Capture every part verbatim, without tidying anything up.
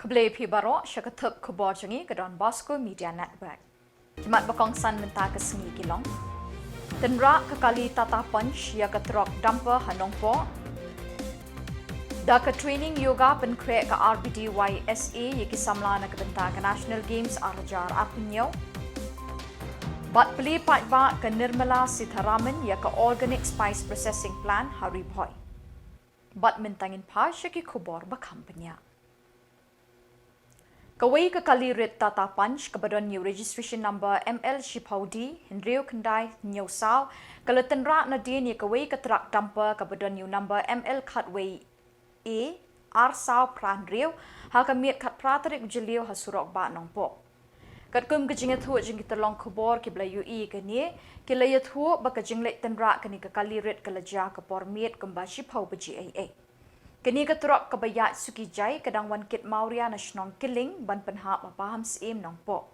Khublei phi baroh sha ka thup khubor jong ngi ka Don Bosco Media Network. Ki mat ba kongsan mynta ka sngi ki long: Tynrah ka kali Tata Punch ïa ka truck dumper ha Nongpoh. Da ka training yoga pynkhreh ka R B D Y S A ïa ki samla na ka bynta ka National Games ar hajar arphew hynñiew. Bad plie paidbah ka Nirmala Sitharaman ïa ka Organic Spice Processing Plant ha Ri Bhoi. Bad mynta ngin phai sha ki khubor ba kham bniah. Kawei ka kali rit Tata Punch kaba don ïa u registration number M L shiphew D hynriew khyndai hynñiew saw ka la tynrah nadien ïa kawei ka truck dumper kaba don ïa u number M L khatwei A ar saw phra hynriew ha ka miet khatphra tarik u Jylliew ha surok Bah Nongpoh. Katkum ka jingïathuh jong ki tyllong khubor kiba la ïohi ïa kane, ki la ïathuh ba ka jingleit tynrah kane ka kali rit ka la jia ka por miet kumba shiphew baje eiei. Kane ka truck kaba ïaid suki jai ka dang wan kit mawria na shnong Killing ban pynhap ha Pahamsyiem Nongpoh.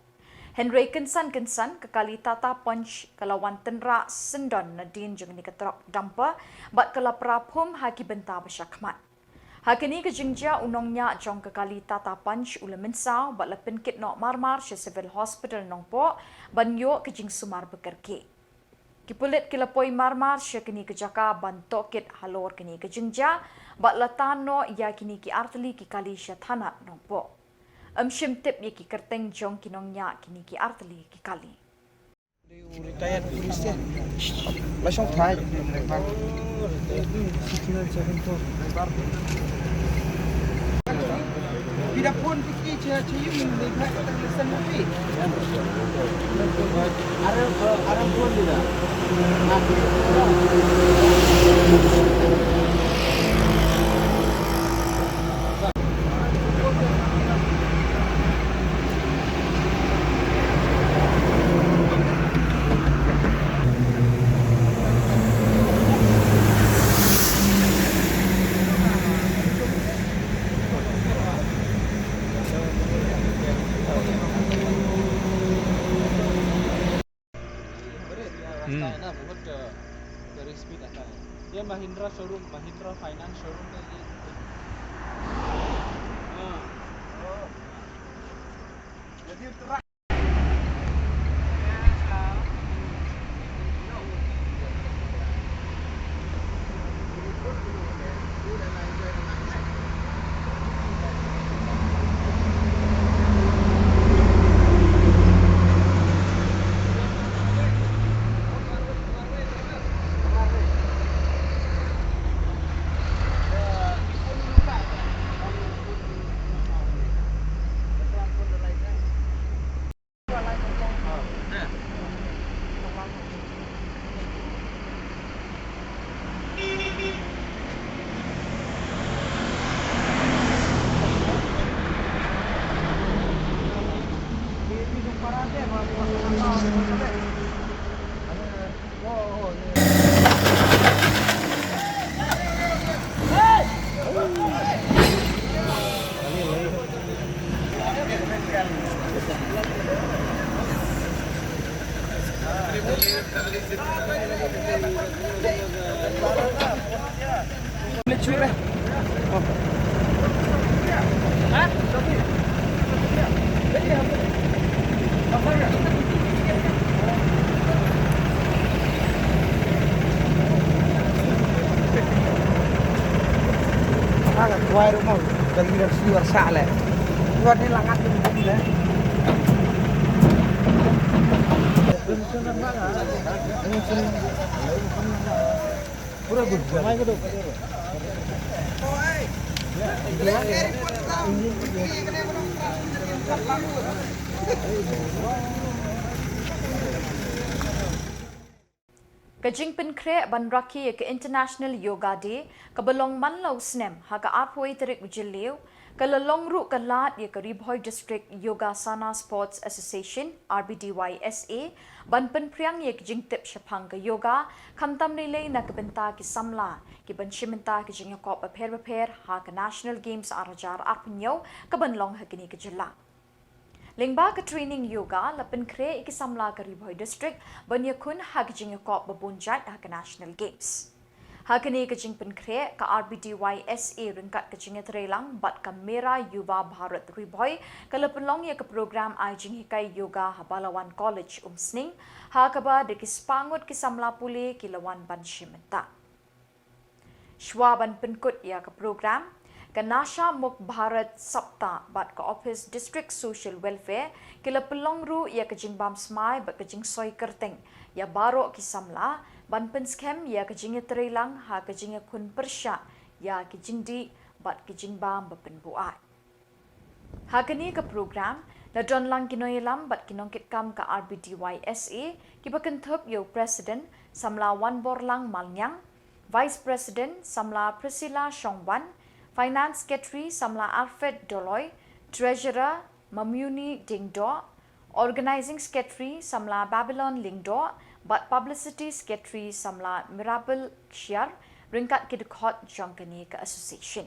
Hynrei kynsan kynsan ka kali Tata Punch ka la wan tynrah syndon nadien jong kane ka truck dumper bad ka la pra phum ha ki bynta ba shakhmat. Ha kane ka jingjia u nongñiah jong ka kali Tata Punch u la mynsaw bad la pynkit noh marmar sha Civil Hospital Nongpoh ban ïoh ka jingsumar ba kyrkieh. Ki pulit ki la poi marmar sha kane ka jaka ban tohkit halor kane ka jingjia bad la tan noh ïa kine ki artylli ki kali sha thanat Nongpoh. Ym shym tip ïa ki kyrteng jong ki nongñiah kine ki artylli ki kali. Retired police te. La shong thai. Pida phone piki cha cha yu min dei bhai ta listen movie. Ara ara phone dida. अरे, ये रास्ता है ना, बहुत, अ, रिस्की रहता है। ये महिंद्रा शोरूम, महिंद्रा फाइनेंस शोरूम में ये, हाँ। Tuwai ruh mo, ka leader sliwer sah leh. Tuwai ni langat tu ni leh. Pura good. Ka jingpynkhreh ban rakhe ïa ka International Yoga Day, kaba long man la u snem, ha ka arphew tarik u Jylliew, ka la long ruh ka lad ïa ka Ri Bhoi District Yogasana Sports Association, R B D Y S A, ban pynphriang ïa ka jingtip shaphang ka yoga, khamtam lei lei na ka bynta ki samla, kiban shim bynta ki jingïakop bapher bapher, ha ka National Games ar hajar arphew hynñiew, kaban long ha kane ka jylla. Lyngba ka training yoga, la pynkhreh ïa ki samla ka Ri Bhoi District ban ïakhun ha ki jingïakop babun jait ha ka National Games. Ha kane ka jingpynkhreh, ka R B D Y S A ryngkat ka jingïatreilang bad ka Mera Yuva Bharat Ri Bhoi ka la pynlong ïa ka program ai jinghikai yoga ha Balawan College Umsning, ha kaba da ki spah ngut ki samla pule ki la wan ban shim bynta. Shuwa ban pynkut ïa ka program, ka Nasha Mukt Bharat Saptah bad ka Office District Social Welfare ki la pynlong ruh ïa ka jingbam smai bad ka jingsoi kyrteng ïa baroh ki samla ban pynskhem ïa ka jingïatreilang ha ka jingïakhun pyrshah ïa ki jingdih bad ki jingbam ba pynbuaid. Ha kane ka program la don lang ki nongïalam bad ki nongkitkam ka R B D Y S A, kiba kynthup ïa u President Samla Wanborlang Malngiang, Vice President Samla Priscilla Shongwan, Finance Secretary Samla Alfred Doloi, Treasurer Mamuni Dingdoh, Organizing Secretary Samla Babylon Lyngdoh bad Publicity Secretary Samla Mirabel Kshiar, ryngkat ki dkhot jong kane ka association.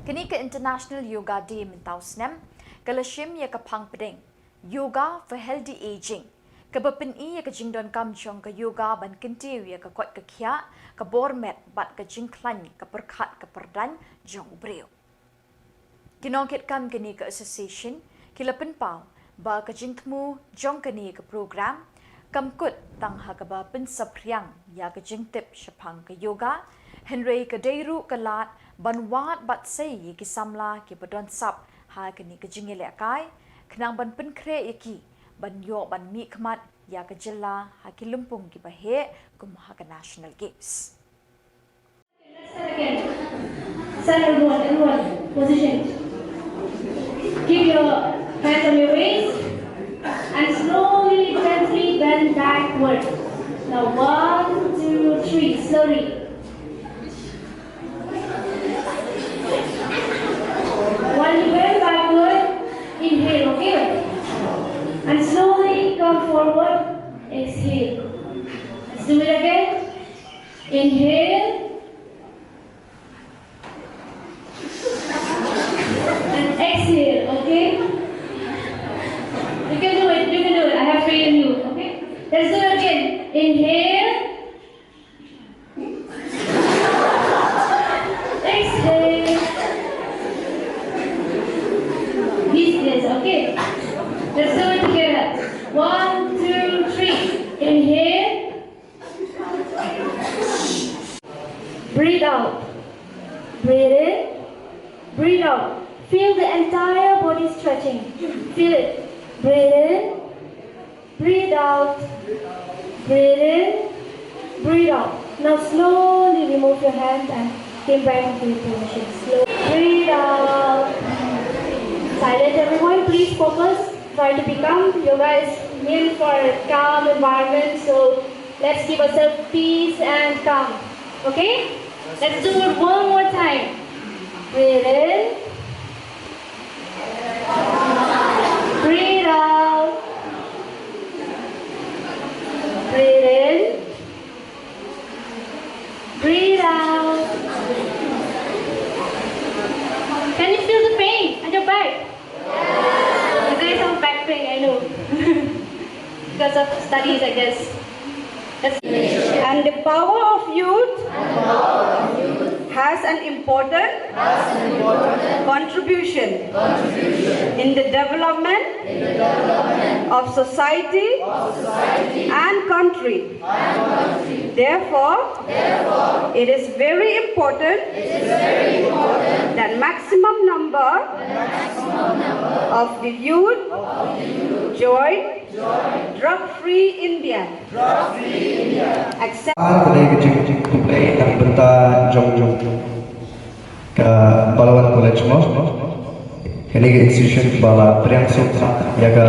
Kane ka International Yoga Day mynta u snem ka la shim ïa ka phang pdeng Yoga for Healthy Aging, kaba pyni ïa ka jingdonkam jong ka yoga ban kyntiew ïa ka koit ka khiah, ka bor met bad ka jingkhlaiñ ka pyrkhat ka pyrdaiñ jong u briew. Ki nongkitkam kane ka association ki la pynpaw ba ka jingthmu jong kane ka program kam kut tang ha kaba pynsaphriang ïa ka jingtip shaphang ka yoga, hynrei ka dei ruh ka lad ban wad bad sei ïa ki samla kiba don sap ha kane ka jingïalehkai, khnang ban pynkhreh ïa ki ban ïoh ban mihkhmat ïa ka jylla ha ki lympung kiba heh kum ha ka National Games. Stand, everyone, everyone. Position. Keep your hands on your waist and slowly, gently bend backward. Now, one, two, three. Slowly. While you bend backward, inhale, okay? And slowly come forward, exhale. Let's do it again. Inhale. And exhale, okay? You can do it, you can do it. I have faith in you, okay? Let's do it again. Inhale. Exhale. These days, okay? Let's do it together. One, two, three. Inhale. Breathe out. Breathe in. Breathe out. Feel the entire body stretching. Feel it. Breathe in. Breathe out. Breathe in. Breathe out. Now slowly remove your hand and came back into your position. Slow. Breathe out. Silent, everyone. Please focus. Try to be calm. Yoga is meant for a calm environment. So let's give ourselves peace and calm. Okay? Let's do it one more time. Breathe in. Breathe out. Breathe in. Breathe out. Can you feel the pain at your back? You guys have back pain, I know. Because of studies, I guess. That's and the power of youth has an important contribution in the development of society and country. Therefore, it is very important that maximum number of the youth join Drug Free India. Accept. Ar ka dei ka jingkhublei na ka bynta jong ka Balawan College mo. Kane ka institution ba la pdiang suk ïa ka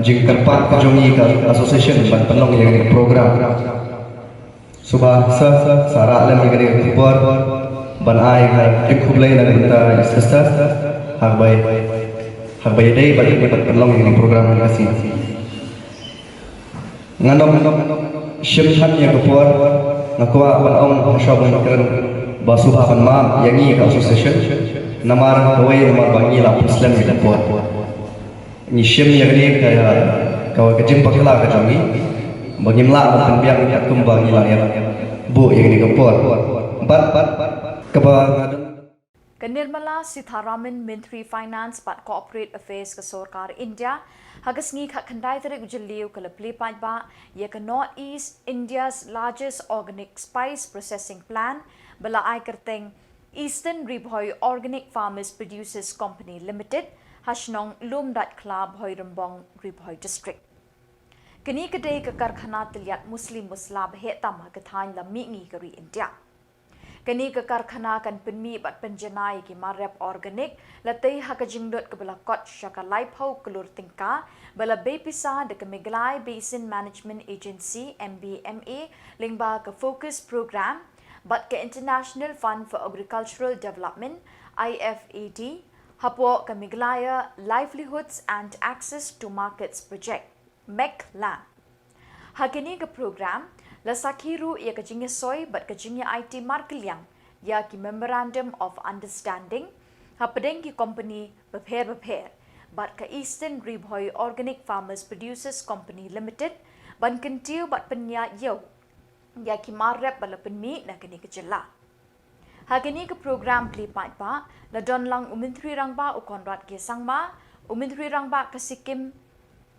jingkyrpad ka jong ngi ka association ban pynlong ïa ka program. Sngewbha sa, sa rah lem ïa kane ka por ban ai ka jingkhublei na ka bynta i sister. Haba, haba ïadei bad kane ka program ka sngi. Ngan ym shim than ïa ka por, nga kwah ban ong ha shwa ban kren ba sngewbha ban map ïa ngi ka association. Namar kawei namar ba ngi la pynslem ïa ka por. Ngi shim ïa kane ka, ka, ka jingpakla ka jong ngi ba ngim lah ban pynbiang ïa kumba ngi la ïa. Buh ïa kane ka por. Bad, bad, bad, kaba nga don. Ka Nirmala Sitharaman, Myntri Finance bad Corporate Affairs ka Sorkar India, ha ka sngi khatkhyndai tarik u Jylliew ka la plie paidbah ïa ka North East India's largest organic spice processing plant, ba la ai kyrteng Eastern Ri Bhoi Organic Farmers Producers Company Limited, ha shnong Lumdaitkhla, Bhoirymbong, Ri Bhoi District. Kane ka dei ka karkhana tylliat musli musla ba heh tam ha ka thaiñ lam mihngi ka ri India. Kane ka karkhana kan pynmih bad pynjanai ïa ki mar rep organic, la tei ha ka jinglut kaba la kot sha ka laiphew klur tyngka, ba la bei pisa da ka Meghalaya Basin Management Agency, M B M A, lyngba ka FOCUS Programme, bad ka International Fund for Agricultural Development, I F A D, hapoh ka Meghalaya Livelihoods and Access to Markets Project, MEGLAM. Ha kane ka program, la sakhi ruh ïa ka jingïasoi bad ka jingïa-aiti markylliang ïa ki Memorandum of Understanding hapdeng ki kompani bapher bapher bad ka Eastern Ri Bhoi Organic Farmers Producers Company Limited, ban kyntiew bad pynïaid ïew ïa ki mar rep ba la pynmih na kane ka jylla. Ha kane ka program plie paidbah, la don lang u Myntri Rangbah u Conrad K Sangma, u Myntri Rangbah ka Sikkim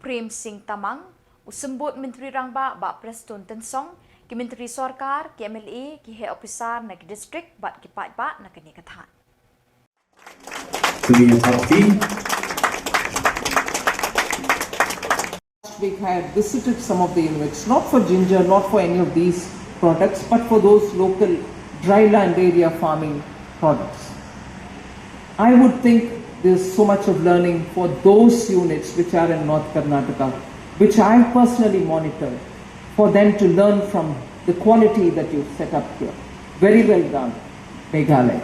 Prem Singh Tamang, u Symbud Myntri Rangbah Bah Prestone Tynsong, ki Myntri Sorkar, ki M L A, ki heh ophisar na ki district bad ki paidbah na kane ka thaiñ. To be a party. Last week I had visited some of the units, not for ginger, not for any of these products, but for those local dry land area farming products. I would think there's so much of learning for those units which are in North Karnataka, which I personally monitor, for them to learn from the quality that you've set up here. Very well done, Meghalaya.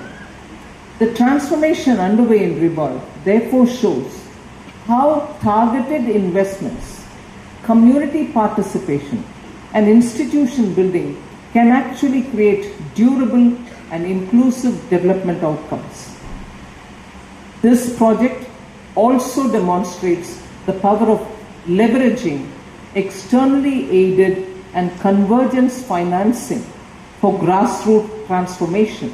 The transformation underway in Ri Bhoi therefore shows how targeted investments, community participation, and institution building can actually create durable and inclusive development outcomes. This project also demonstrates the power of leveraging externally aided and convergence financing for grassroots transformation.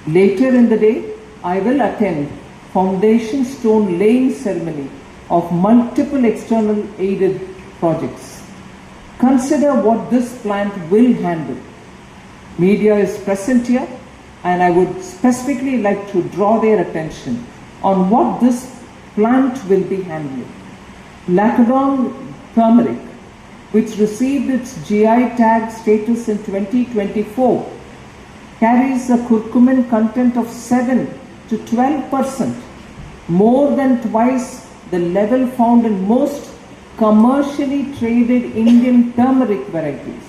Later in the day, I will attend foundation stone laying ceremony of multiple external aided projects. Consider what this plant will handle. Media is present here, and I would specifically like to draw their attention on what this plant will be handling. Lackadoon turmeric, which received its G I tag status in twenty twenty-four, carries a curcumin content of seven to twelve percent, more than twice the level found in most commercially traded Indian turmeric varieties,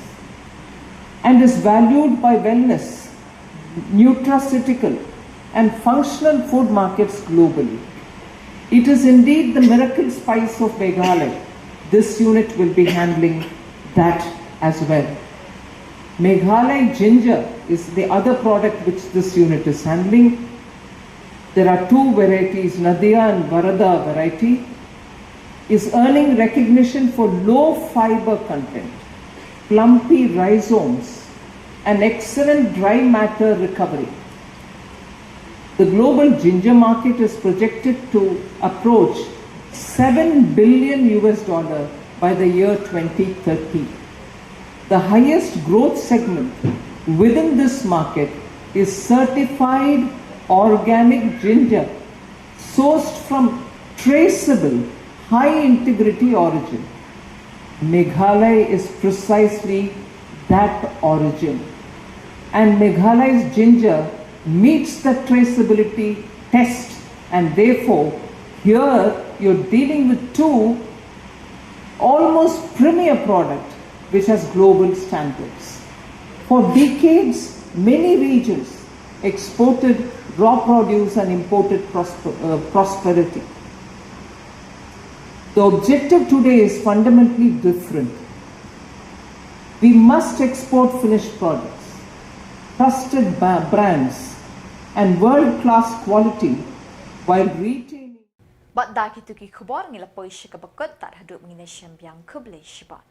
and is valued by wellness, nutraceutical, and functional food markets globally. It is indeed the miracle spice of Meghalaya. This unit will be handling that as well. Meghalaya ginger is the other product which this unit is handling. There are two varieties, Nadia and Varada variety, is earning recognition for low fiber content, plumpy rhizomes, and excellent dry matter recovery. The global ginger market is projected to approach seven billion U S dollar by the year twenty thirty. The highest growth segment within this market is certified organic ginger sourced from traceable, high integrity origin. Meghalaya is precisely that origin. And Meghalaya's ginger meets the traceability test, and therefore, here you're dealing with two almost premier product which has global standards. For decades, many regions exported raw produce and imported prosper, uh, prosperity. The objective today is fundamentally different. We must export finished products, trusted ba- brands, and world class quality while retaining. Bad da kitu ki khubor ngi la poi sha kaba kut, tad haduh mynne shem biang, khublei shibun.